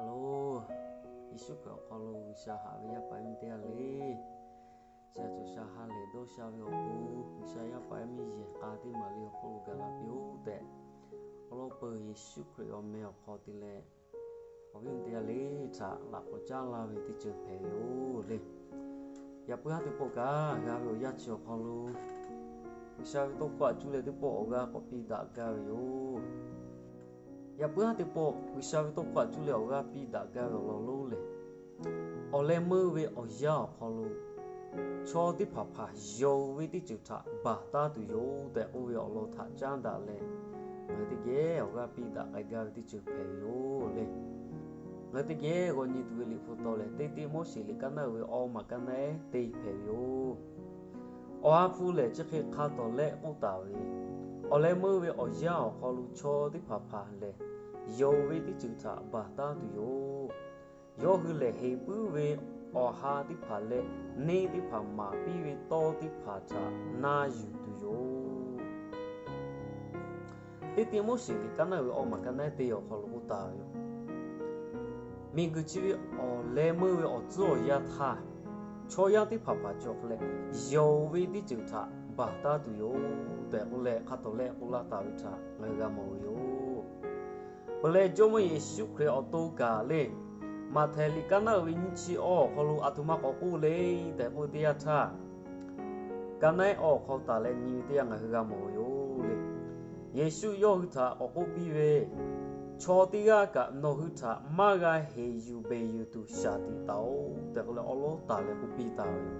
Hello, Yeˍsuˆ Hkriꞈ awˬ hk'aw lo G'uiˬsha haꞈ ve yaˇ paˍ yaˇ miˇ teˇ g'aˇ le. Chi a cawˬ sha ha lehˬ dawˇ sha ve awˬ pon, G'uiˬsha yaˇ paˍ yaˇ miˇ yehˬ k'a teˇ maˬ le awˬ hk'oˆ lo gaˬ la piˇ-oˆ tehꞈ, awˬ lawn peuˬ Yeˍsuˆ Hkriꞈ awˬ meh awˬ hk'aw te leh, awˬ viˉ awˬ nyi teˇ g'aˇ le htaꞈ laꞈ k'awꞈ caˉ laˇ ve teˇ ceuˬ hpehꞈ ve yoˬ le. Yaꞈ puiˉ haˉ teˇ pawˆ kaꞈ g'a ve awˬ yanˇ chi awˬ hk'aw lo, G'uiˬsha ve tawˇ hkawˇ htaꞈ cuˇ leh teˇ pawˆ awˬ g'aˇ k'awꞈ piˇ daꞈ gaˇ ve yoˬ. Yaꞈ puiˉ haˉ teˇ pawˆ G'uiˬsha ve tawˇ hkawˇ htaꞈ cuˇ leh awˬ g'aˇ piˇ daꞈ gaˇ ve awˬ lawn lonˉ lehˬ, awˬ leh meuˇ ve awˬ yanˇ awˬ hk'aw lo chaw teˇ hpaˍ hpaˍ yonˍ ve teˇ ceuˬ htaꞈ baˬ taˉ tuˬ yoˬ tehꞈ k'oˆ ve awˬ lawn htaꞈ caˉ daꞈ leh, ngaˬ hui teˇ geh awˬ g'aˇ piˇ daꞈ k'ai gaˇ ve teˇ ceuˬ hpehꞈ ve yoˬ le. Ngaˬ hui teˇ geh g'aw nyi tuˬ ve liꞈ hpu taw lehˬ, teˇ tiˆ Moˉseˍ liꞈ kaˉ naˉ uiˍ ve awˇ maˬ kaˉ naˉ eˉ teˇ hpehꞈ ve yoˬ. Awˬ ha hpu lehˬ chi hk'e hk'a tawˍ lehˆ k'oˆ taˍ ve, awˬ leh meuˇ ve awˬ yanˇ awˬ hk'aw lo chaw teˇ hpaˍ hpaˍ lehˬ, yonˍ ve teˇ ceuˬ htaꞈ baˬ taˉ tuˬ yoˬ. Yawˇ hui lehˬ, heˍ puiˉ ve awˬ ha teˇ hpaˍ leh neˇ teˇ hpaˍ maˍ piˇ ve tawˇ teˇ hpaˍ htaꞈ na yuˬ tuˬ yoˬ. Teˇ tiˆ Moˉseˍ liꞈ kaˉ naˉ uiˍ ve awˇ maˬ kaˉ naˉ eˉ teˇ awˬ hk'aw lo k'oˆ taˍ ve yoˬ. Miˬguiˬ chi ve awˬ leh meuˇ ve awˬ tcuhˉ awˬ yanˇ htaˇ, chaw yaˇ teˇ hpaˍ hpaˍ cawˬ hk'e leh, yonˍ ve teˇ ceuˬ htaꞈ baˬ taˉ tuˬ yoˬ tehꞈ k'oˆ leh, hk'a tawˍ lehˆ k'oˆ laˇ taˍ ve htaꞈ ngaˬ hui g'a mawˬ ve yoˬ. Peuˬ leh, Jawˇmawˇ Yeˍsuˆ Hkriꞈ awˬ to kaꞈ le, Maꞈhtehˍ liꞈ kaˉ naˉ uiˍ ve nyiˇ chi awˇ awˬ hk'aw lo aˬ htoꞈ ma k'awꞈ k'oˆ le tehꞈ k'oˆ ve teˇ yanˇ htaˇ, kaˉ naˉ eˉ awˇ awˬ hk'aw taˍ leh nyi ve teˇ yanˇ ngaˬ hui g'a mawˬ ve yoˬ le. Yeˍsuˆ yawˇ hui htaꞈ k'awꞈ k'oˆ piˇ ve, Chaw teˇ g'aˇ kaꞈ nawˬ hui htaꞈ maˇ g'a heˍ yuˬ beˬ yuˬ tuˬ shaˍ tiꞈ taˍ-oꞈ tehꞈ k'oˆ leh awˉ lawˉ taˍ leh k'oˆ piˇ taˍ ve yoˬ.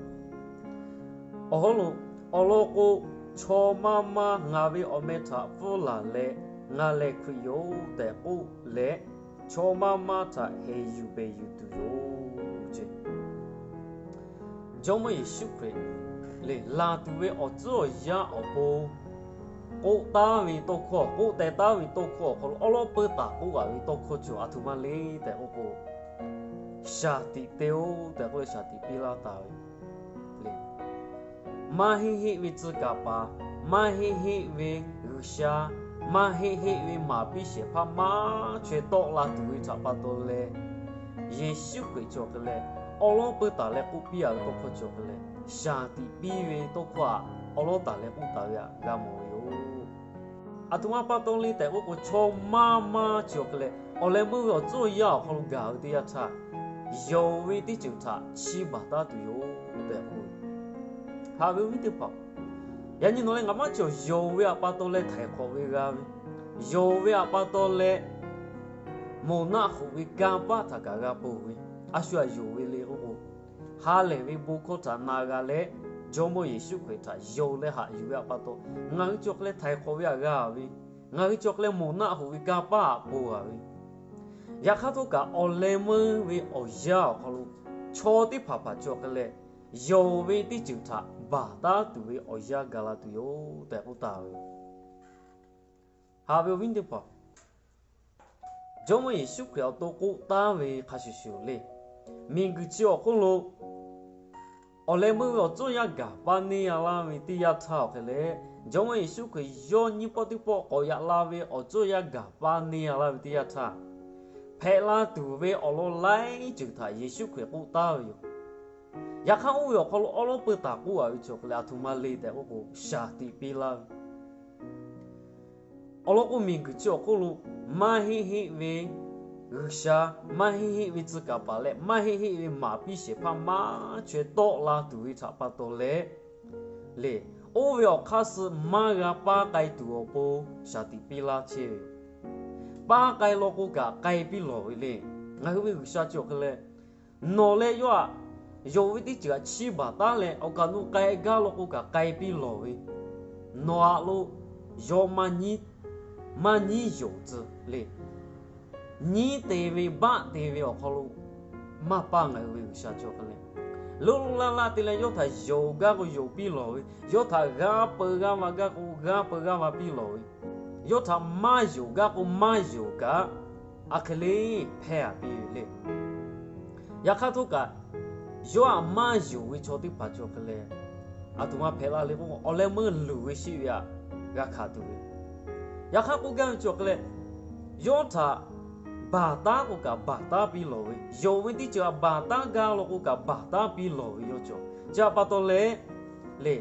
Awˬ hawˉ lo, awˬ lawn k'o, chaw maˇ maˇ ngaˬ ve awˬ meh htaꞈ pfuhˇ laˬ leh, ngaˬ lehˬ Hkriꞈ yoˬ tehꞈ k'oˆ leh, chaw maˇ maˇ htaꞈ heˍ yuˬ beˬ yuˬ tuˬ yoˬ ce. Jawˇmawˇ Yeˍsuˆ Hkriꞈ lehˬ, laˬ tuˬ ve awˬ tcuhˉ awˬ yanˇ awˬ pon k'oˆ taˉ ve tawˇ hkawˇ, k'oˆ teh taˉ ve tawˇ hkawˇ awˬ hk'aw lo awˉ lawˉ peuˇ taˍ k'oˆ g'a ve tawˇ hkawˇ chi aˬ htoꞈ ma le tehꞈ k'oˆ k'o, shaˍ tiꞈ te-oˆ tehꞈ k'oˆ ve shaˍ tiꞈ piˇ laˇ taˍ ve le. Maˇ heˆ heˆ ve tcuh kaˍ paˍ, maˇ heˆ heˆ ve G'uiˬsha, maˇ heˆ heˆ ve maˍ piˇ shehˍ hpaˇ maˇ chaweh tawˆ la tuˬ ve htaꞈ pa taw leh, Yeˍsuˆ Hkriꞈ cawˬ hk'e leh, awˉ lawˉ peuˇ taˍ leh k'oˆ piˇ-a ve tawˇ hkawˇ cawˬ hk'e leh, shaˍ tiꞈ piˇ ve tawˇ hkawˇ htaꞈ awˉ lawˉ taˍ leh k'oˆ taˍ ve htaꞈ g'a mawˬ ve yoˬ. Aˬ htoꞈ ma pa taw le tehꞈ k'oˆ k'o, chaw maˇ maˇ cawˬ hk'e leh, awˬ leh meuˇ ve awˬ tcuhˉ awˬ yanˇ awˬ hk'aw lo gaˬ ve teˇ yanˇ htaˇ, yonˍ ve teˇ ceuˬ htaꞈ chiˇ baˬ taˉ tuˬ yoˬ tehꞈ k'oˆ ve. Haꞈ ve awˬ viˉ teˇ hpaˍ, yaꞈ nyi nawˬ leh ngaˬ maˇ cawˬ yonˍ ve htaꞈ pa taw leh htaiˍ hk'awꞈ ve g'a ve, yonˍ ve htaꞈ pa taw leh moˬ naˆ hoꞈ ve kanˇ paˆ htaꞈ kaꞈ g'a ponˬ ve, a shu htaꞈ yonˍ ve le k'oˆ k'o, ha lehˬ ve bon hkawˇ htaꞈ na g'a leh, Jawˇmawˇ Yeˍsuˆ Hkriꞈ htaꞈ yonˍ leh haꞈ yuˬ ve htaꞈ pa taw, ngaˬ hui cawˬ hk'e leh htaiˍ hk'awꞈ ve htaꞈ g'a ve, ngaˬ hui cawˬ hk'e leh moˬ naˆ hoꞈ ve kanˇ paˆ htaꞈ ponˬ g'a ve, yaꞈ hk'aˇ htawˇ kaꞈ awˬ leh meuˇ ve awˬ yanˇ awˬ hk'aw lo chaw teˇ hpaˍ hpaˍ cawˬ hk'e leh, yonˍ ve teˇ ceuˬ htaꞈ baˬ taˉ tuˬ ve awˬ yanˇ gaˬ la tuˬ yoˬ tehꞈ k'oˆ taˍ ve. Haꞈ ve awˬ viˉ teˇ hpaˍ, Jawˇmawˇ Yeˍsuˆ Hkriꞈ awˬ to k'oˆ taˉ ve hk'a shuˍ shuˍ le. Miˬguiˬ chi awˬ hk'oˆ lo awˬ leh meuˇ ve awˬ tcuhˉ yanˇ gaˬ paˇ neˇ g'a laˇ ve teˇ yanˇ htaˇ awˬ hk'e leh, Jawˇmawˇ Yeˍsuˆ Hkriꞈ yawˇ nyiˇ pawˆ teˇ pawˆ k'awꞈ yaꞈ la ve awˬ tcuhˉ yanˇ gaˬ paˇ neˇ g'a laˇ ve teˇ yanˇ htaˇ, hpehꞈ la tuˬ ve awˬ lawn laiˉ ceuˬ htaꞈ Yeˍsuˆ Hkriꞈ k'oˆ taˉ ve yoˬ. Yaꞈ hk'aˇ, oˇ ve awˬ hk'aw lo awˉ lawˉ peuˇ taˍ k'oˆ g'a ve cawˬ hk'e leh, aˬ htoꞈ ma le tehꞈ k'oˆ k'o, shaˍ tiꞈ piˇ laˇ ve. Awˬ lawn k'o, miˬguiˬ chi awˬ hk'oˆ lo maˇ heˆ heˆ ve G'uiˬsha, maˇ heˆ heˆ ve tcuh kaˍ paˍ leh maˇ heˆ heˆ ve maˍ piˇ shehˍ hpaˇ maˇ chaweh tawˆ la tuˬ ve htaꞈ pa taw leh, le, oˇ ve awˬ hk'aˇ suh maˇ g'a paˇ k'ai tuˬ awˬ pon shaˍ tiꞈ piˇ laˇ chehˇ ve. Paˇ k'ai law k'o kaꞈ k'ai piˇ lawˬ ve le. Ngaˬ hui ve G'uiˬsha cawˬ hk'e leh, nawˬ leh yawˇ htaꞈ yonˍ ve teˇ ceuˬ htaꞈ chiˇ baˬ taˉ leh, awˬ kaˬ nu k'ai gaˇ law k'o kaꞈ k'ai piˇ lawˬ ve, nawˬ htaꞈ lo yawˇ maˇ nyiˉ yonˍ tcuh le. Nyiˉ te ve baˆ te ve awˬ hk'aw lo maˇ paˇ ngaˬ hui ve G'uiˬsha cawˬ hk'e leh, loˇ loˇ laˇ laˇ te leh yawˇ htaꞈ yonˍ gaˇ k'o yonˍ piˇ lawˬ ve, yawˇ htaꞈ g'a peu g'a va gaˇ k'o g'a peu g'a va piˇ lawˬ ve, yawˇ htaꞈ maˇ yonˍ gaˇ k'o maˇ yonˍ kaꞈ, aˬ hk'e le hpehˇ a piˇ ve le. Yaꞈ hk'aˇ htawˇ kaꞈ, yawˇ htaꞈ maˇ yonˍ ve chaw teˇ hpaˍ cawˬ hk'e leh, aˬ htoꞈ ma hpehꞈ la le k'o, awˬ leh meuˇ luˬ ve sheˆ ve htaꞈ g'a hkanˍ tuˬ ve. Yaꞈ hk'aˇ k'oˆ gaˇ ve cawˬ hk'e leh, yawˇ htaꞈ baˬ taˉ k'o kaꞈ baˬ taˉ piˇ lawˬ ve, yonˍ ve teˇ ceuˬ htaꞈ baˬ taˉ gaˇ law k'o kaꞈ baˬ taˉ piˇ lawˬ ve yawˇ cawˬ. Chi htaꞈ pa taw leh, le,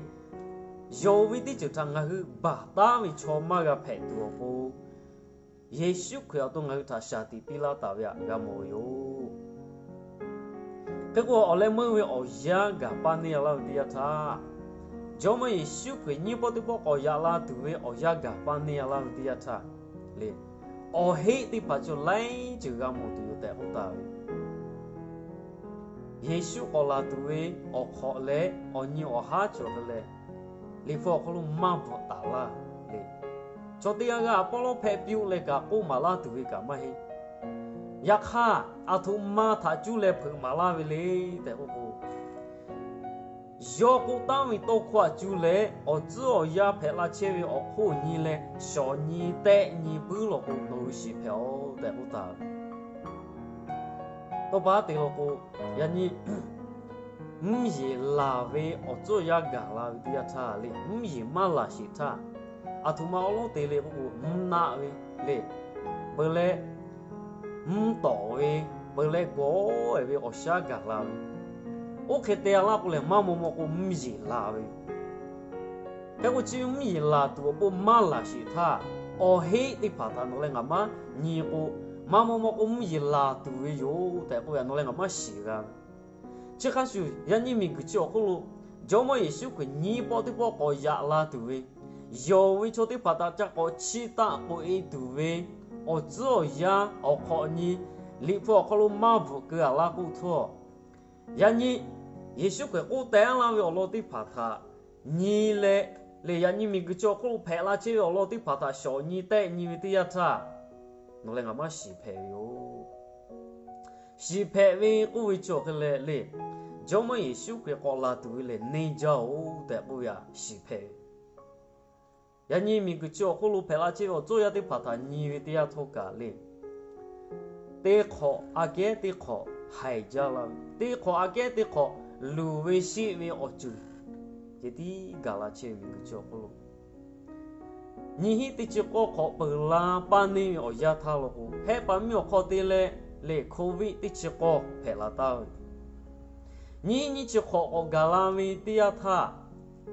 yonˍ ve teˇ ceuˬ htaꞈ ngaˬ hui baˬ taˉ ve chaw maˇ g'a hpehꞈ tuˬ awˬ pon, Yeˍsuˆ Hkriꞈ awˬ to ngaˬ hui htaꞈ shaˍ tiꞈ piˇ laˇ taˍ ve htaꞈ g'a mawˬ ve yoˬ. Hk'e k'o, awˬ leh meuˇ ve awˬ yanˇ gaˬ paˇ neˇ a laˇ ve teˇ yanˇ htaˇ, Jawˇmawˇ Yeˍsuˆ Hkriꞈ nyiˇ pawˆ teˇ pawˆ k'awꞈ yaꞈ la tuˬ ve awˬ yanˇ gaˬ paˇ neˇ a laˇ ve teˇ yanˇ htaˇ, le, awˬ heˆ teˇ hpaˍ cawˬ laiˉ ceuˬ g'a mawˬ tuˬ yoˬ tehꞈ k'oˆ taˍ ve Yeˍsuˆ k'awꞈ laˬ tuˬ ve awˬ hk'awꞈ leh awˬ nyi awˬ haˉ cawˬ ve leh, Liꞈ hpu awˬ hk'aw lo maˇ bvuhꞈ taˍ laˇ le. Chaw teˇ g'aˇ g'aˇ pawˇ lawˉ hpehꞈ piˇ-oˆ leh kaꞈ k'oˆ maˍ laˇ tuˬ ve kaꞈ maˇ heˆ. Yaꞈ hk'aˇ, aˬ htoꞈ ma htaꞈ cuˇ leh hpeuꞈ maˍ laˇ ve le tehꞈ k'oˆ k'o, yawˇ k'oˆ taˉ ve tawˇ hkawˇ htaꞈ cuˇ leh awˬ tcuhˉ awˬ yanˇ hpehꞈ la chehˇ ve awˬ hk'oˆ nyi leh shawˍ nyi tehˆ nyi puiˉ lawˬ k'o, nawˬ hui shiˍ hpehꞈ-oˬ tehꞈ k'oˆ taˍ ve. Tawˇ pa te law k'o, yaꞈ nyi mvuhˇ yeˬ laˬ ve awˬ tcuhˉ awˬ yanˇ gaˬ la ve teˇ yanˇ htaˇ le, mvuhˇ yeˬ maˇ laˬ sheˍ htaˇ, aˬ htoꞈ ma awˉ lawˉ te le k'oˆ k'o, mvuhˇ naˆ ve le, peuˬ leh mvuhˇ tawˍ ve, peuˬ leh gawˬ-e ve awˬ shaˉ gaˬ la ve, oˇ hk'e te a laˇ k'o lehˬ, maˇ maw maw k'o mvuhˇ yeˬ laˬ ve yoˬ. Hk'e k'o, chi ve mvuhˇ yeˬ laˬ tuˬ awˬ pon maˇ laˬ sheˍ htaˇ, awˬ heˆ teˇ hpaˍ htaꞈ nawˬ leh ngaˬ maˇ nyi k'o, maˇ maw maw k'o mvuhˇ yeˬ laˬ tuˬ ve yoˬ tehꞈ k'oˆ ve htaꞈ nawˬ leh ngaˬ maˇ shiˍ g'a ve. Chi hk'a shuˍ, yaꞈ nyi miˬguiˬ chi awˬ hk'oˆ lo Jawˇmawˇ Yeˍsuˆ Hkriꞈ nyiˇ pawˆ teˇ pawˆ k'awꞈ yaꞈ la tuˬ ve, yonˍ ve chaw teˇ hpaˍ htaꞈ ca k'awꞈ chiˇ taˆ k'oꞈ-e tuˬ ve awˬ tcuhˉ awˬ yanˇ awˬ hk'awꞈ nyi, Liꞈ hpu awˬ hk'aw lo maˇ bvuhꞈ keu a laˇ k'oˆ htawˇ, yaꞈ nyi Yeˍsuˆ Hkriꞈ k'oˆ teh laˇ ve awˬ lawn teˇ hpaˍ htaꞈ nyi leh, le, yaꞈ nyi miˬguiˬ chi awˬ hk'oˆ lo hpehꞈ la chehˇ ve awˬ lawn teˇ hpaˍ htaꞈ shawˍ nyi tehˆ nyi ve teˇ yanˇ htaˇ, nawˬ leh ngaˬ maˇ shiˍ hpehꞈ ve yoˬ. Shiˍ hpehꞈ ve k'oˆ ve chi awˬ hk'e leh le, Jawˇmawˇ Yeˍsuˆ Hkriꞈ k'awꞈ laˬ tuˬ ve lehˬ neˇ jaˇ-oˬ tehꞈ k'oˆ ve htaꞈ shiˍ hpehꞈ ve. Yaꞈ nyi miˬguiˬ chi awˬ hk'oˆ lo hpehꞈ la chehˇ ve awˬ tcuhˉ awˬ yanˇ teˇ hpaˍ htaꞈ nyi ve teˇ yanˇ htawˇ kaꞈ le, teˇ hk'awꞈ aꞈ kehˉ teˇ hk'awꞈ haiˬ jaˇ la ve, teˇ hk'awꞈ aꞈ kehˉ teˇ hk'awꞈ luˬ ve sheˆ ve awˬ ceuˬ ceh tiˉ gaˬ la chehˇ ve miˬguiˬ chi awˬ hk'oˆ lo, nyiˇ hinˉ teˇ chi k'awˇ hk'awꞈ peuˬ la paˇ neˇ ve awˬ yanˇ htaˇ law k'o, hehˆ paˍ miˇ awˬ hk'aw te leh le, Covid teˇ chi k'awˇ hpehꞈ la taˍ ve, nyiˇ hinˉ nyiˇ chi hk'awꞈ k'awꞈ gaˬ la ve teˇ yanˇ htaˇ,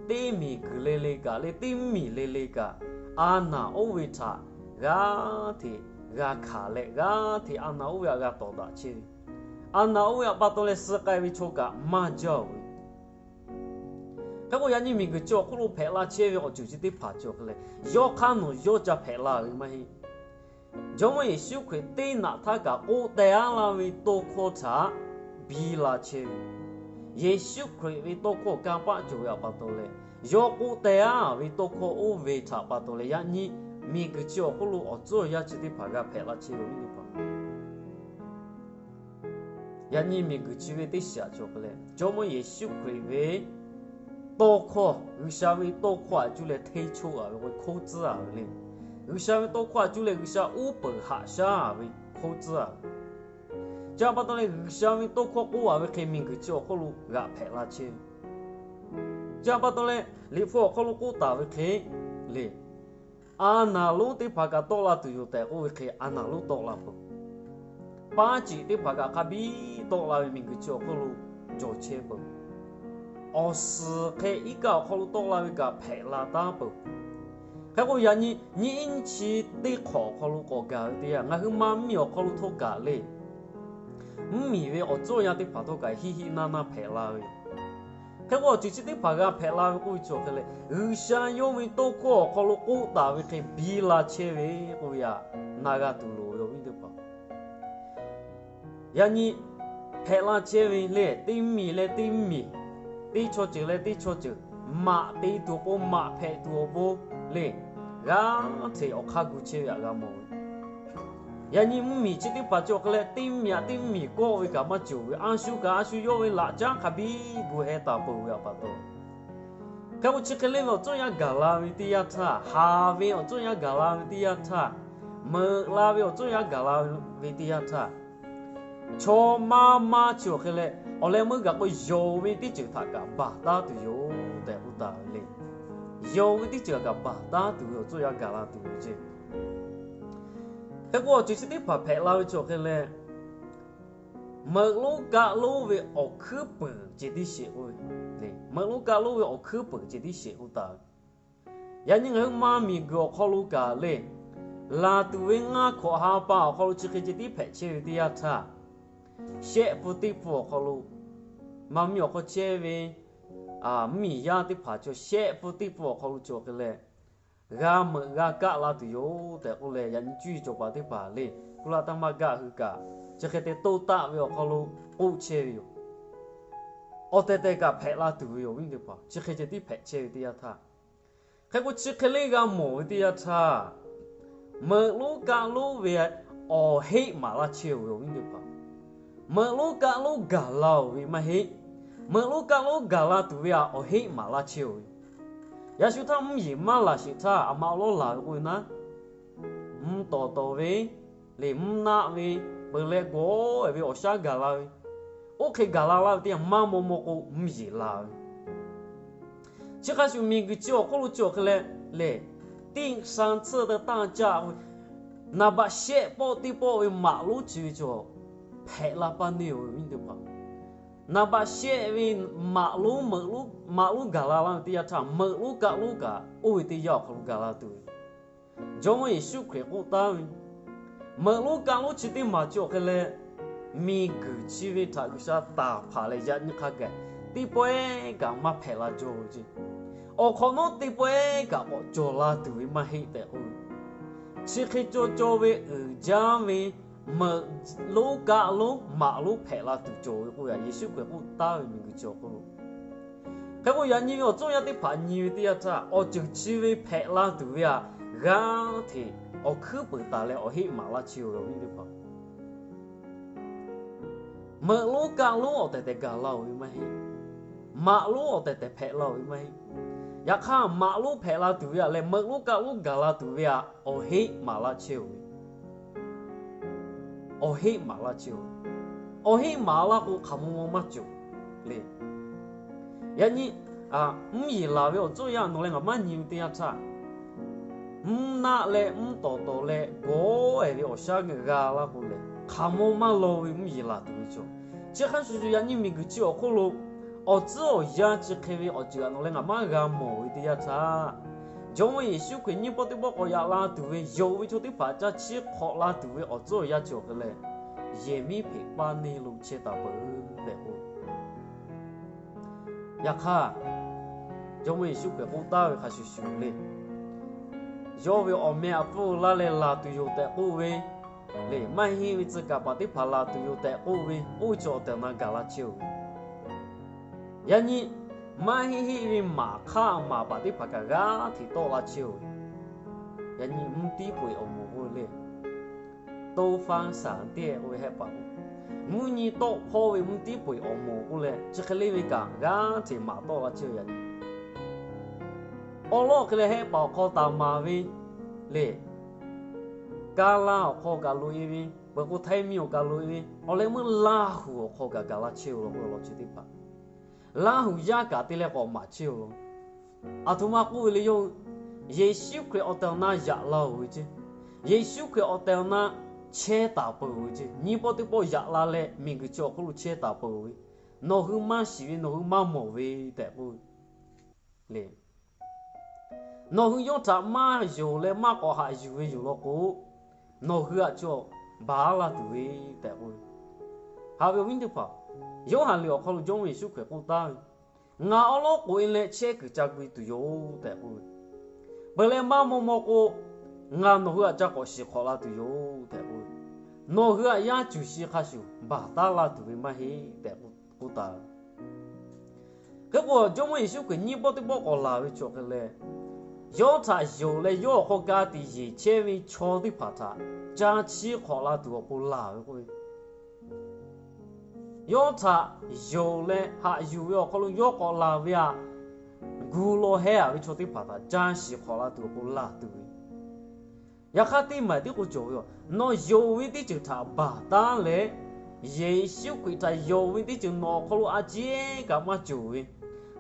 teˇ miˬguiˬ le le kaꞈ le, teˇ miˬ le le kaꞈ, a naˬ oˇ ve htaꞈ g'aˇ hteꞈ g'a hkanˍ leh, g'aˇ hteꞈ a naˬ oˇ ve htaꞈ g'a tawˍ daꞈ chehˇ ve, a naˬ oˇ ve htaꞈ pa taw leh suh k'ai ve chaw kaꞈ maˇ jaˇ-oˬ ve. Hk'e k'o, yaꞈ nyi miˬguiˬ chi awˬ hk'oˆ lo hpehꞈ la chehˇ ve awˬ ceuˬ chi teˇ hpaˍ chi awˬ hk'e leh, yawˇ hk'aˇ nawˬ yawˇ ca hpehꞈ la ve maˇ heˆ. Jawˇmawˇ Yeˍsuˆ Hkriꞈ teˇ naꞈ htaˇ kaꞈ k'oˆ teh-a laˇ ve tawˇ hkawˇ htaꞈ biˇ la chehˇ ve, Yeˍsuˆ Hkriꞈ ve tawˇ hkawˇ kanˇ paˆ cawˬ ve htaꞈ pa taw leh, yawˇ k'oˆ teh-a ve tawˇ hkawˇ oˇ ve htaꞈ pa taw leh, yaꞈ nyi miˬguiˬ chi awˬ hk'oˆ lo awˬ tcuhˉ awˬ yanˇ chi teˇ hpaˍ g'a hpehꞈ la chehˇ ve awˬ viˉ teˇ hpaˍ, yaꞈ nyi miˬguiˬ chi ve teˇ shiˍ aꞈ cawˬ hk'e leh, Jawˇmawˇ Yeˍsuˆ Hkriꞈ ve tawˇ hkawˇ, G'uiˬsha ve tawˇ hkawˇ htaꞈ cuˇ leh hteˇ choˆ-a ve k'o, hk'oˆ tcuhˉ-a ve le. G'uiˬsha ve tawˇ hkawˇ htaꞈ cuˇ leh G'uiˬsha uˉ peunˍ haꞈ shaˉ-a ve hk'oˆ tcuhˉ-a ve, chi htaꞈ pa taw leh G'uiˬsha ve tawˇ hkawˇ k'oˆ-a ve hk'e miˬguiˬ chi awˬ hk'oˆ lo g'a hpehꞈ la chehˇ ve, chi htaꞈ pa taw leh Liꞈ hpu awˬ hk'aw lo k'oˆ taˍ ve hk'e le, a naˍ lonˉ teˇ hpaˍ kaꞈ tawˆ la tuˬ yoˬ tehꞈ k'oˆ ve hk'e, a naˍ lonˉ tawˆ la peuˬ. Paˉ ceꞈ teˇ hpaˍ kaꞈ hk'a biˇ tawˆ la ve miˬguiˬ chi awˬ hk'oˆ lo cawˬ chehˇ peuˬ. Awˬ suhˍ hk'e iˉ kaˆ awˬ hk'aw lo tawˆ la ve kaꞈ hpehꞈ la taˉ peuˬ. Hk'e k'o, yaꞈ nyi nyiˇ iˉ nyiˇ chi teˇ hk'awꞈ awˬ hk'aw lo k'awꞈ gaˬ ve teˇ yanˇ, ngaˬ hui maˇ miˇ awˬ hk'aw lo htawˇ kaꞈ le, mvuhˇmiˬ ve awˬ tcuhˉ awˬ yanˇ teˇ hpaˍ htawˇ kaꞈ hiˆ hiˆ naˇ naˇ hpehꞈ la ve yoˬ. Hk'e k'o, awˬ ceuˬ chi teˇ hpaˍ g'a hpehꞈ la ve k'oˆ ve chi awˬ hk'e leh, G'uiˬsha yawˇ ve tawˇ hkawˇ awˬ hk'aw lo k'oˆ taˍ ve hk'e biˇ la chehˇ ve k'oˆ ve htaꞈ na g'a tuˬ loˍ ve awˬ viˉ teˇ hpaˍ, yaꞈ nyi hpehꞈ la chehˇ ve le, teˇ miˬ leh teˇ miˬ, teˇ chaw ceuˬ leh teˇ chaw ceuˬ maꞈ te tuˬ awˬ pon, maꞈ hpehꞈ tuˬ awˬ pon le, g'aˇ hteꞈ awˬ hk'aˇ gu chehˇ ve htaꞈ g'a mawˬ ve. Yaꞈ nyi mvuhˇmiˬ chi teˇ hpaˍ chi awˬ hk'e leh, teˇ miˬ aꞈ teˇ miˬ kawˆ ve kaꞈ maˇ cawˬ ve, a shu kaꞈ a shu yawˇ ve laꞈ caˉ hk'a biˇ gu heh taˍ peuˬ ve htaꞈ pa taw, hk'e k'o, chi hk'e le ve awˬ tcuhˉ yanˇ gaˬ la ve teˇ yanˇ htaˇ, haˍ ve awˬ tcuhˉ yanˇ gaˬ la ve teˇ yanˇ htaˇ, meuꞈ la ve awˬ tcuhˉ yanˇ gaˬ la ve teˇ yanˇ htaˇ, chaw maˇ maˇ chi awˬ hk'e leh, awˬ leh meuˇ gaˬ k'o yonˍ ve teˇ ceuˬ htaꞈ kaꞈ baˬ taˉ tuˬ yoˬ tehꞈ k'oˆ taˍ ve le. Yonˍ ve teˇ ceuˬ htaꞈ kaꞈ baˬ taˉ tuˬ ve awˬ tcuhˉ yanˇ gaˬ la tuˬ ve ceˇ. Hk'e k'o, awˬ ceuˬ chi teˇ hpaˍ hpehꞈ la ve cawˬ hk'e leh, meuꞈ lonˉ kaˆ lonˉ ve awˬ hkuiˉ puiˍ ceh tiˉ sheˍ k'oˆ ve, meuꞈ lonˉ kaˆ lonˉ ve awˬ hkuiˉ puiˍ ceh tiˉ sheˍ k'oˆ taˍ ve. Yaꞈ nyi ngaˬ hui ma miˬguiˬ awˬ hk'aw lo kaꞈ le, laˬ tuˬ ve ngaˇ hkawꞈ ha pa awˬ hk'aw lo chi hk'e ceh tiˉ hpehꞈ chehˇ ve teˇ yanˇ htaˇ, shehˆ pfuhˇ teˇ pfuhˇ awˬ hk'aw lo, maˇ miˇ awˬ hk'aw chehˇ ve mvuhˇmiˬ yaˇ teˇ hpaˍ chaw shehˆ pfuhˇ teˇ pfuhˇ awˬ hk'aw lo cawˬ hk'e leh, g'a meuꞈ g'a kaˆ la tuˬ yoˬ tehꞈ k'oˆ leh, yaꞈ nyi cuˇ yiˍ cawˬ paˍ teˇ hpaˍ le, kuˇ laˇ taˇ maˇ gaˆ hui kaꞈ, chi hk'e te toˇ taˆ ve awˬ hk'aw lo k'oˆ chehˇ ve yoˬ. Awˬ tehˬ tehˬ kaꞈ hpehꞈ la tuˬ ve yoˬ, awˬ viˉ teˇ hpaˍ. Chi hk'e ceh tiˉ hpehꞈ chehˇ ve teˇ yanˇ htaˇ, hk'e k'o, chi hk'e le g'a mawˬ ve teˇ yanˇ htaˇ, meuꞈ lonˉ kaˆ lonˉ ve awˬ heˆ maˍ laˇ chehˇ-oˬ ve, awˬ viˉ teˇ hpaˍ. Meuꞈ lonˉ kaˆ lonˉ gaˬ la-oˬ ve maˇ heˆ. Meuꞈ lonˉ kaˆ lonˉ gaˬ la tuˬ ve aꞈ awˬ heˆ maˍ laˇ chehˇ-oˬ ve. Yaꞈ shu htaˇ mvuhˇ yeˬ maˇ laˬ sheˍ htaˇ, aˬ ma awˬ lawˉ laˬ ve k'oˆ ve naˉ, mvuhˇ tawˍ tawˍ ve, le mvuhˇ naˆ ve, peuˬ leh gawˬ-e ve awˬ shaˉ gaˬ la ve, oˇ hk'e gaˬ la laˇ ve teˇ yanˇ maˇ maw maw k'o, mvuhˇ yeˬ laˬ ve. Chi hk'a shuˍ miˬguiˬ chi awˬ hk'oˆ lo cawˬ hk'e leh, le, 第三次的大災 k'oˆ ve, naˍ baꞈ shehˆ pawˆ teˇ pawˆ ve maꞈ lonˉ chi ve cawˬ hpehꞈ la paˇ neˇ-oˬ ve, awˬ viˉ teˇ hpaˍ. Naˍ baꞈ shehˆ ve maꞈ lonˉ, maꞈ lonˉ gaˬ la laˇ ve teˇ yanˇ htaˇ, meuꞈ lonˉ kaˆ lonˉ kaꞈ oˇ ve teˇ yanˇ awˬ hk'aw lo gaˬ la tuˬ ve, Jawˇmawˇ Yeˍsuˆ Hkriꞈ k'oˆ taˍ ve, meuꞈ lonˉ kaˆ lonˉ chi teˇ maˬ cawˬ hk'e leh, miˬguiˬ chi ve htaꞈ G'uiˬsha taˍ hpaˍ leh yaꞈ nyi hk'a gaˬ teˇ pawehˇ kaꞈ maˇ hpehꞈ la jaw ve ceˇ. Awˬ hk'awꞈ nawˉ teˇ pawehˇ kaꞈ k'awꞈ cawˬ la tuˬ ve maˇ heˆ tehꞈ k'oˆ ve, chi hk'e caw caw ve uiˍ jaˇ ve meuꞈ lonˉ kaˆ lonˉ maꞈ lonˉ hpehꞈ la tuˬ cawˬ ve k'oˆ ve, Yeˍsuˆ Hkriꞈ k'oˆ taˍ ve miˬguiˬ chi awˬ hk'oˆ lo. Hk'e k'o, yaꞈ nyi ve awˬ tcuhˉ awˬ yanˇ teˇ hpaˍ nyi ve teˇ yanˇ htaˇ, awˬ ceuˬ chi ve hpehꞈ la tuˬ ve aꞈ g'aˇ hteꞈ awˬ hkuiˉ puiˍ taˍ leh awˬ heˆ maˍ laˇ chehˇ-oˬ ve, awˬ viˉ teˇ hpaˍ. Meuꞈ lonˉ kaˆ lonˉ awˬ tehˬ tehˬ gaˬ la-oˬ ve maˇ heˆ. Maꞈ lonˉ awˬ tehˬ tehˬ hpehꞈ la-oˬ ve maˇ heˆ. Yaꞈ hk'aˇ, maꞈ lonˉ hpehꞈ la tuˬ ve aꞈ leh meuꞈ lonˉ kaˆ lonˉ gaˬ la tuˬ ve aꞈ awˬ heˆ maˍ laˇ chehˇ-oˬ ve. Awˬ heˆ maˍ laˇ chehˇ-oˬ. Awˬ heˆ maˍ laˇ k'o, hk'aˬ maw maw maˇ cawˬ le. Yaꞈ nyi mvuhˇ yeˬ laˬ ve awˬ tcuhˉ awˬ yanˇ nawˬ leh ngaˬ maˇ nyi ve teˇ yanˇ htaˇ, mvuhˇ naˆ leh mvuhˇ tawˍ tawˍ leh gawˬ-e ve awˬ shaˉ g'a laˇ k'o lehˬ, hk'aˬ maw maˇ law ve mvuhˇ yeˬ laˬ tuˬ ve cawˬ. Chi hk'a shuˍ shuˍ yaꞈ nyi miˬguiˬ chi awˬ hk'oˆ lo awˬ tcuhˉ awˬ yanˇ chi hk'e ve awˬ ceuˬ aꞈ nawˬ leh ngaˬ maˇ g'a mawˬ ve teˇ yanˇ htaˇ, Jawˇmawˇ Yeˍsuˆ Hkriꞈ nyiˇ pawˆ teˇ pawˆ k'awꞈ yaꞈ la tuˬ ve yonˍ ve chaw teˇ hpaˍ caˇ chiˇ hk'awꞈ la tuˬ ve awˬ tcuhˉ awˬ yanˇ chi awˬ hk'e leh, yehˬ miˉ hpeꞈ paˇ neˇ lo chehˇ taˍ peuˬ tehꞈ k'oˆ. Yaꞈ hk'aˇ, Jawˇmawˇ Yeˍsuˆ Hkriꞈ k'oˆ taˍ ve hk'a shuˍ shuˍ le, yawˇ ve awˬ meh aꞈ pfuhˇ laˇ leh laˬ tuˬ yoˬ tehꞈ k'oˆ ve, le maˇ heˆ ve tcuh kaˍ paˍ teˇ hpaˍ laˬ tuˬ yoˬ tehꞈ k'oˆ ve, oˇ ve chaw awˬ tehˬ awˬ na gaˬ la chehˇ-oˬ ve. Yaꞈ nyi maˇ heˆ heˆ ve maˍ hk'aˇ maˍ paˍ teˇ hpaˍ kaꞈ g'aˇ hteꞈ tawˆ la chehˇ-oˬ ve. Yaꞈ nyi mvuhˇ tiˉ peu-eˬ awˬ moˍ k'oˆ ve le, 东方闪电 k'oˆ ve hehˆ paˍ-oˬ, mvuhˇ nyi tawˆ hpawˇ ve mvuhˇ tiˉ peu-eˬ awˬ moˍ k'oˆ leh, chi hk'e le ve kaꞈ g'aˇ hteꞈ maˍ tawˆ la chehˇ-oˬ. Yaꞈ nyi awˬ lawn hk'e leh hehˆ paˍ awˬ hk'aw taˍ maˍ ve le, kaˇ laˇ awˬ hk'aw kaꞈ loꞈ-e ve, peuˬ k'o htaiˇ miˇ awˬ kaꞈ loꞈ-e ve, awˬ leh meuˇ Laˇ huˍ awˬ hk'aw kaꞈ gaˬ la chehˇ-oˬ law k'o, awˬ lawn chi teˇ hpaˍ Laˇ huˍ yaˇ kaꞈ te leh k'awꞈ maˍ chehˇ-oˬ. Aˬ htoꞈ ma k'oˆ ve le, yawˇ hui Yeˍsuˆ Hkriꞈ awˬ tehˬ awˬ na yaꞈ la-oˬ ve ceˇ, Yeˍsuˆ Hkriꞈ awˬ tehˬ awˬ na chehˇ taˍ peuˬ ve ceˇ, nyiˇ pawˆ teˇ pawˆ yaꞈ la leh miˬguiˬ chi awˬ hk'oˆ lo chehˇ taˍ peuˬ ve, nawˬ hui maˇ shiˍ ve, nawˬ hui maˇ mawˬ ve tehꞈ k'oˆ ve le. Nawˬ hui yawˇ htaꞈ maˇ yonˍ leh maˇ k'awꞈ haꞈ yuˬ ve yoˬ law k'o, nawˬ hui aꞈ cawˬ baˬ laˇ tuˬ ve tehꞈ k'oˆ ve. Haꞈ ve awˬ viˉ teˇ hpaˍ, Yoˇhanˬ liꞈ awˬ hk'aw lo Jawˇmawˇ Yeˍsuˆ Hkriꞈ k'oˆ taˍ ve, Ngaˬ awˬ lawn k'oꞈ-e leh chehˇ kuiˬ ca gu-e tuˬ yoˬ tehꞈ k'oˆ ve. Peuˬ leh maˇ maw maw k'o, ngaˬ nawˬ hui aꞈ ca k'awꞈ shiˍ hk'awꞈ la tuˬ yoˬ tehꞈ k'oˆ ve. Nawˬ hui aꞈ yaˇ cuˬ shi hk'a shuˍ baˬ taˉ laˇ tuˬ ve maˇ heˆ tehꞈ k'oˆ taˍ ve. Hk'e k'o, Jawˇmawˇ Yeˍsuˆ Hkriꞈ nyiˇ pawˆ teˇ pawˆ k'awꞈ laˬ ve cawˬ hk'e leh, yawˇ htaꞈ yonˍ leh yawˇ awˬ hk'aw ka tiꞈ yeˬ chehˇ ve chaw teˇ hpaˍ htaꞈ ca chiˇ hk'awꞈ la tuˬ awˬ pon laˬ ve k'oˆ ve. Yawˇ htaꞈ yonˍ leh haꞈ yuˬ ve awˬ hk'aw lo yawˇ k'awꞈ laˬ ve aꞈ, gu law hehˉ-a ve chaw teˇ hpaˍ htaꞈ ca shiˍ hk'awꞈ la tuˬ awˬ pon laˬ tuˬ ve. Yaꞈ hk'aˇ, teˇ maˬ tiˉ k'o cawˬ ve yoˬ. Nawˬ yonˍ ve teˇ ceuˬ htaꞈ baˬ taˉ leh, Yeˍsuˆ Hkriꞈ htaꞈ yonˍ ve teˇ ceuˬ nawˬ awˬ hk'aw lo a ciˉ kaꞈ maˇ cawˬ ve,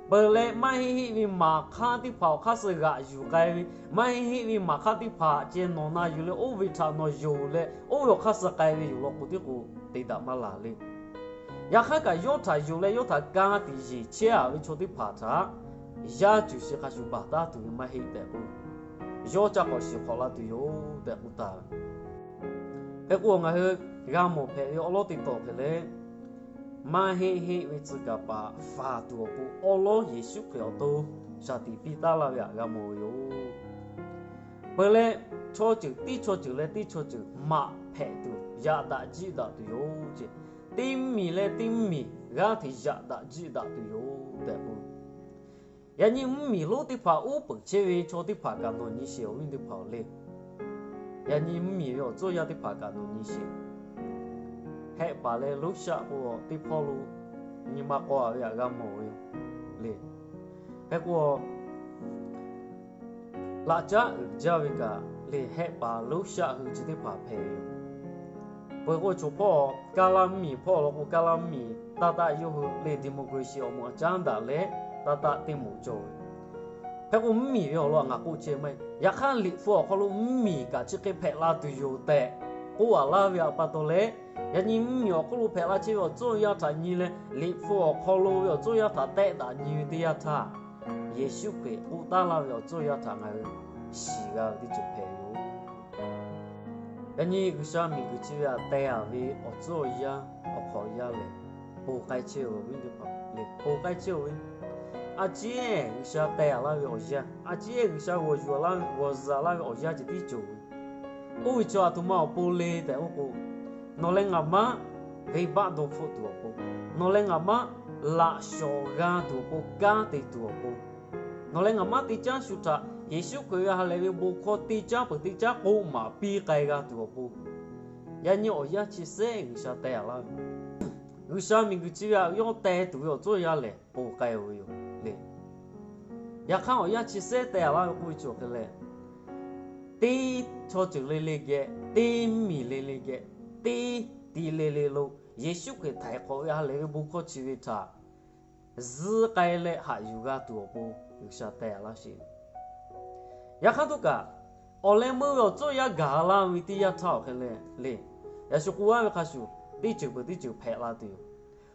Peuˬ leh maˇ heˆ heˆ ve maˍ hk'aˇ teˇ hpaˍ awˬ hk'aˇ suh g'aꞈ yuˬ k'ai ve, maˇ heˆ heˆ ve maˍ hk'aˇ teˇ hpaˍ ceh nawˬ na yuˬ leh oˇ ve htaꞈ nawˬ yonˍ leh oˇ ve awˬ hk'aˇ suh k'ai ve yoˬ law k'o, tiˉ k'o te daꞈ maˇ laˬ le. Yaꞈ hk'aˇ kaꞈ yawˇ htaꞈ yonˍ leh yawˇ htaꞈ ka tiꞈ yeˬ chehˇ a ve chaw teˇ hpaˍ htaꞈ yaˇ cuˬ shi hk'a shuˍ baˬ taˉ tuˬ ve maˇ heˆ tehꞈ k'o, yawˇ ca k'awꞈ shiˍ hk'awꞈ la tuˬ yoˬ tehꞈ k'oˆ taˍ ve. Hk'e k'o, ngaˬ hui g'a mawˬ hpehꞈ ve awˉ lawˉ teˇ tawˬ hk'e leh, maˇ heˆ heˆ ve tcuh kaˍ paˍ faˍ tuˬ awˬ pon awˉ lawˉ Yeˍsuˆ Hkriꞈ awˬ to shaˍ tiꞈ piˇ taˉ laˇ ve htaꞈ g'a mawˬ ve yoˬ. Peuˬ leh, chaw ceuˬ teˇ chaw ceuˬ leh teˇ chaw ceuˬ maꞈ hpehꞈ tuˬ, yaꞈ daꞈ jiˆ daꞈ tuˬ yoˬ ce. Teˇ mvuhˇmiˬ leh teˇ mvuhˇmiˬ g'aˇ hteꞈ yaꞈ daꞈ jiˆ daꞈ tuˬ yoˬ tehꞈ k'o, yaꞈ nyi mvuhˇmiˬ lonˉ teˇ hpaˍ uˉ peunˍ chehˇ ve chaw teˇ hpaˍ kaꞈ nawˬ nyi sheˍ awˬ viˉ teˇ hpaˍ awˬ le. Yaꞈ nyi mvuhˇmiˬ ve awˬ tcuhˇ yanˇ teˇ hpaˍ kaꞈ nawˬ nyi sheˍ. Hehˆ paˍ leh Loˇshaˆ k'o, teˇ hpawˇ lo nyi ma k'aw a ve htaꞈ g'a mawˬ ve le. Hk'e k'o, laꞈ caˉ uiˍ jaˇ ve kaꞈ le, Hehˆ paˍ Loˇshaˆ hui chi teˇ hpaˍ hpehꞈ ve yoˬ. Peuˬ k'o, chaw hpawˇ Kaˇlaˇ mvuhˇmiˬ hpawˇ law k'o, Kaˇlaˇ mvuhˇmiˬ taˇ taˆ yawˇ hui le democracy awˬ moˍ a caˉ daꞈ leh taˇ taˆ teˇ moˍ cawˬ ve. Hk'e k'o, mvuhˇmiˬ ve awˬ lawn htaꞈ ngaˬ k'oˆ chehˇ maˇ heˆ. Yaꞈ hk'aˇ, Liꞈ hpu awˬ hk'aw lo mvuhˇmiˬ kaꞈ chi hk'e hpehꞈ la tuˬ yoˬ tehꞈ k'oˆ a laˇ ve htaꞈ pa taw leh, yaꞈ nyi mvuhˇmiˬ awˬ hk'oˆ lo hpehꞈ la chehˇ ve awˬ tcuhˇ yanˇ htaꞈ nyi leh, Liꞈ hpu awˬ hk'aw lo ve awˬ tcuhˇ yanˇ htaꞈ tehˆ daꞈ nyi ve teˇ yanˇ htaˇ, Yeˍsuˆ Hkriꞈ k'oˆ taˉ laˇ ve awˬ tcuhˇ yanˇ htaꞈ ngaˬ hui shiˍ g'a ve teˇ ceuˬ hpehꞈ ve yoˬ. Yaꞈ nyi G'uiˬsha miˬguiˬ chi ve htaꞈ teh a ve awˬ tcuhˇ awˬ yanˇ awˬ hk'awꞈ yaˇ lehˬ, ponˬ k'ai chehˇ ve awˬ viˉ teˇ hpaˍ le, ponˬ k'ai chehˇ ve. A ciˉ G'uiˬsha teh a laˇ ve awˬ yanˇ, a ciˉ G'uiˬsha g'awˬ yuˬ laˇ ve, g'awˬ zuhˬ laˇ ve awˬ yanˇ ceh tiˉ cawˬ ve. Oˇ ve chaw aˬ htoꞈ ma awˬ pon le tehꞈ k'oˆ k'o, nawˬ leh ngaˬ maˉ venˇbaˆ dawˇ hpfuhˆ tuˬ awˬ pon, nawˬ leh ngaˬ maˉ laꞈ shawˍ g'a tuˬ awˬ pon, kanˉ te tuˬ awˬ pon, nawˬ leh ngaˬ maˉ teˇ caˉ shu htaꞈ Yeˍsuˆ Hkriꞈ ve ha lehˬ ve bon hkawˇ teˇ caˉ peuˬ teˇ caˉ k'oˆ maˍ piˇ k'ai g'a tuˬ awˬ pon, yaꞈ nyi awˬ yanˇ chi sehˉ G'uiˬsha teh a laˇ ve. G'uiˬsha miˬguiˬ chi ve htaꞈ yawˇ teh tuˬ ve awˬ tcuhˇ yanˇ lehˬ, ponˬ k'ai ve yoˬ le. Yaꞈ hk'aˇ, awˬ yanˇ chi sehˉ teh a laˇ ve k'oˆ ve chi awˬ hk'e leh, teˇ chaw ceuˬ le le geh, teˇ mvuhˇmiˬ le le geh, teˇ ti le le lo Yeˍsuˆ Hkriꞈ htaiˍ hk'awꞈ ve ha lehˬ ve bon hkawˇ chi ve htaꞈ zuhˆ k'ai leh haꞈ yuˬ g'a tuˬ awˬ pon G'uiˬsha teh a laˇ sheˍ. Yaꞈ hk'aˇ htawˇ kaꞈ, awˬ leh meuˇ ve awˬ tcuhˇ yanˇ gaˬ la ve teˇ yanˇ htaˇ awˬ hk'e leh le, yaꞈ shu k'oˆ laˇ ve hk'a shuˍ, teˇ ceuˬ peuˬ teˇ ceuˬ hpehꞈ la tuˬ yoˬ.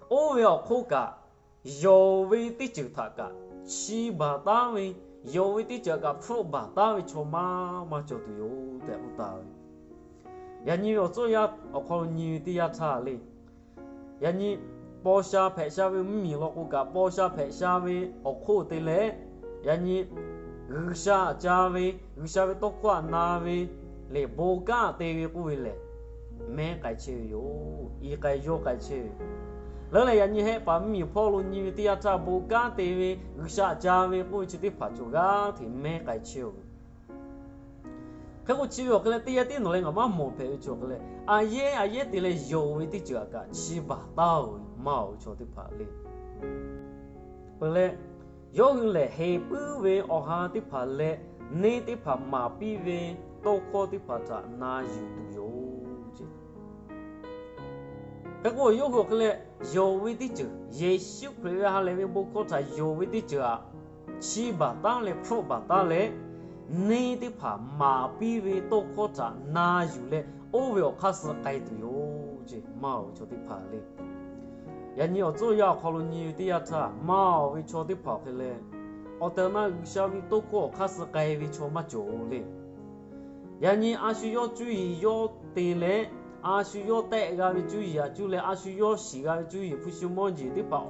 Oˇ ve awˬ hk'oˆ kaꞈ, yonˍ ve teˇ ceuˬ htaꞈ kaꞈ chi baˬ taˉ ve, yonˍ ve teˇ ceuˬ kaꞈ hpfuhˆ baˬ taˉ ve chaw maˇ maˇ cawˬ tuˬ yoˬ tehꞈ k'oˆ taˍ ve. Yaꞈ nyi ve awˬ tcuhˇ yanˇ awˬ hk'aw lo nyi ve teˇ yanˇ htaˇ le, yaꞈ nyi paw sha hpehꞈ sha ve mvuhˇmiˬ law k'o kaꞈ, paw sha hpehꞈ sha ve awˬ hk'oˆ te leh, yaꞈ nyi G'uiˬsha ca ve, G'uiˬsha ve tawˇ hkawˇ htaꞈ na ve, lehˬ bon kanˉ te ve k'oˆ ve lehˬ, mehˉ k'ai chehˇ ve yoˬ. I k'ai yawˇ k'ai chehˇ ve. Leuˉ leh yaꞈ nyi Hehˆ paˍ mvuhˇmiˬ hpawˇ lo nyi ve teˇ yanˇ htaˇ, bon kanˉ te ve, G'uiˬsha ca ve k'oˆ ve chi teˇ hpaˍ cawˬ g'aˇ hteꞈ mehˉ k'ai chehˇ ve. Hk'e k'o, chi ve awˬ hk'e leh teˇ yanˇ tiˉ nawˬ leh ngaˬ maˇ mawˬ hpehꞈ ve chi awˬ hk'e leh, a yehˉ a yehˉ te leh yonˍ ve teˇ ceuˬ htaꞈ kaꞈ chi baˬ taˉ-oˬ ve maˇ-oˬ ve chaw teˇ hpaˍ le. Peuˬ leh, yawˇ hui lehˬ heˍ puiˉ ve awˬ ha teˇ hpaˍ leh neˇ teˇ hpaˍ maˍ piˇ ve tawˇ hkawˇ teˇ hpaˍ htaꞈ na yuˬ tuˬ yoˬ ce. Hk'e k'o, yawˇ hui awˬ hk'e leh yonˍ ve teˇ ceuˬ, Yeˍsuˆ Hkriꞈ ve ha lehˬ ve bon hkawˇ htaꞈ yonˍ ve teˇ ceuˬ htaꞈ chi baˬ taˉ leh hpfuhˆ baˬ taˉ leh, neˇ teˇ hpaˍ maˍ piˇ ve tawˇ hkawˇ htaꞈ na yuˬ leh oˇ ve awˬ hk'aˇ suh k'ai tuˬ yoˬ ce, maˇ-oˬ ve chaw teˇ hpaˍ le. Yaꞈ nyi awˬ tcuhˇ yanˇ awˬ hk'aw lo nyi ve teˇ yanˇ htaˇ, maˇ-oˬ ve chaw teˇ hpaˍ awˬ hk'e leh, awˬ tehˬ awˬ na G'uiˬsha ve tawˇ hkawˇ awˬ hk'aˇ suh k'ai ve chaw maˇ cawˬ-oˬ le. Yaꞈ nyi a shu yawˇ cuˇ yiˍ yawˇ te leh, a shu yawˇ tehˆ g'a ve cuˇ yiˍ aꞈ cuˇ leh a shu yawˇ shiˍ g'a ve cuˇ yiˍ hpu shi mawˇ jeˬ teˇ hpaˍ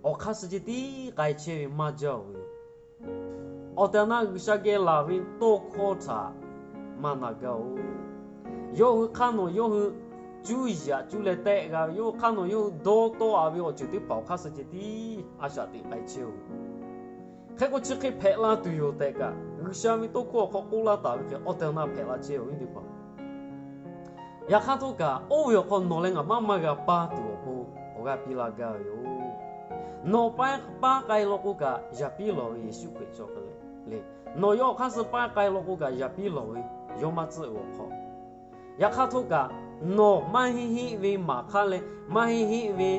awˬ hk'aˇ suh ceh tiˉ k'ai chehˇ ve maˇ jaˇ-oˬ ve yoˬ. Awˬ tehˬ awˬ na G'uiˬsha geh laˬ ve tawˇ hkawˇ htaꞈ maˇ na gaˇ-oˬ. Yawˇ hui hk'aˇ nawˬ yawˇ hui cuˇ yiˍ aꞈ cuˇ leh tehˆ g'a ve, yawˇ hui hk'aˇ nawˬ yawˇ hui dawˇ tawˆ a ve awˬ ceuˬ teˇ hpaˍ awˬ hk'aˇ suh ceh tiˉ a shaꞈ teꞈ k'ai chehˇ-oˬ. Hk'e k'o, chi hk'e hpehꞈ la tuˬ yoˬ tehꞈ kaꞈ, G'uiˬsha ve tawˇ hkawˇ awˬ hk'aw k'oˆ laˇ taˍ ve hk'e awˬ tehˬ awˬ na hpehꞈ la chehˇ-oˬ ve teˇ hpaˍ. Yaꞈ hk'aˇ htawˇ kaꞈ, oˇ ve awˬ hk'aw nawˬ leh ngaˬ maˇ maˇ g'a paˇ tuˬ awˬ pon awˬ g'aˇ piˇ laˇ gaˇ ve yoˬ. Nawˬ paˇ paˇ k'ai law k'o kaꞈ, yaꞈ piˇ lawˬ ve Yeˍsuˆ Hkriꞈ cawˬ hk'e leh le. Nawˬ yawˇ awˬ hk'aˇ suh paˇ k'ai law k'o kaꞈ, yaꞈ piˇ lawˬ ve yawˇ maˇ tcuhˆ ve awˬ hk'aw. Yaꞈ hk'aˇ htawˇ kaꞈ, nawˬ maˇ heˆ heˆ ve maˍ hk'aˇ leh maˇ heˆ heˆ ve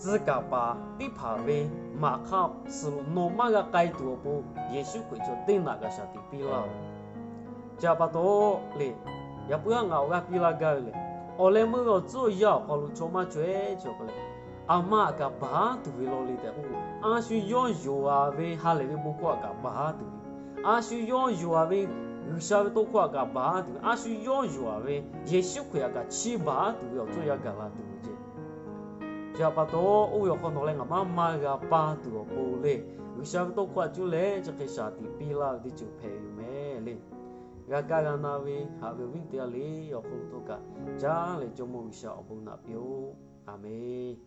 tcuh kaˍ paˍ teˇ hpaˍ ve maˍ hk'aˇ suhˍ lo nawˬ maˇ g'a k'ai tuˬ awˬ pon, Yeˍsuˆ Hkriꞈ chaw teˇ naꞈ kaꞈ shaˍ tiꞈ piˇ laˇ-oˬ. Chi htaꞈ pa taw le, yaꞈ puiˉ haˉ ngaˬ awˬ g'aˇ piˇ laˇ gaˇ ve le, awˬ leh meuˇ ve awˬ tcuhˉ awˬ yanˇ awˬ hk'aw lo chaw maˇ chaweh chi awˬ hk'aw leh, a maˇ aꞈ kaꞈ baˬ tuˬ ve law le tehꞈ k'oˆ, a shu yawˇ yonˍ-a ve ha lehˬ ve bon hkawˇ aꞈ kaꞈ baˬ tuˬ ve, a shu yawˇ yonˍ-a ve G'uiˬsha ve tawˇ hkawˇ aꞈ kaꞈ baˬ tuˬ ve, a shu yawˇ yonˍ-a ve Yeˍsuˆ Hkriꞈ aꞈ kaꞈ chiˇ baˬ tuˬ ve awˬ tcuhˉ awˬ yanˇ gaˬ la tuˬ ve ceh. Chi htaꞈ pa taw, oˇ ve awˬ hk'aw nawˬ leh ngaˬ maˇ maˇ g'a paˇ tuˬ awˬ pon le, G'uiˬsha ve tawˇ hkawˇ aꞈ cuˇ leh chi hk'e shaˍ tiꞈ piˇ laˇ ve teˇ ceuˬ hpehꞈ ve yoˬ mehˍ le. G'a kaˇ g'a na ve haꞈ ve awˬ viˉ teˇ g'aˇ le, awˬ hk'aw lo htawˇ kaꞈ caˉ leh Jawˇmawˇ G'uiˬsha awˬ bon naꞈ piˇ-oˆ. A menˬ.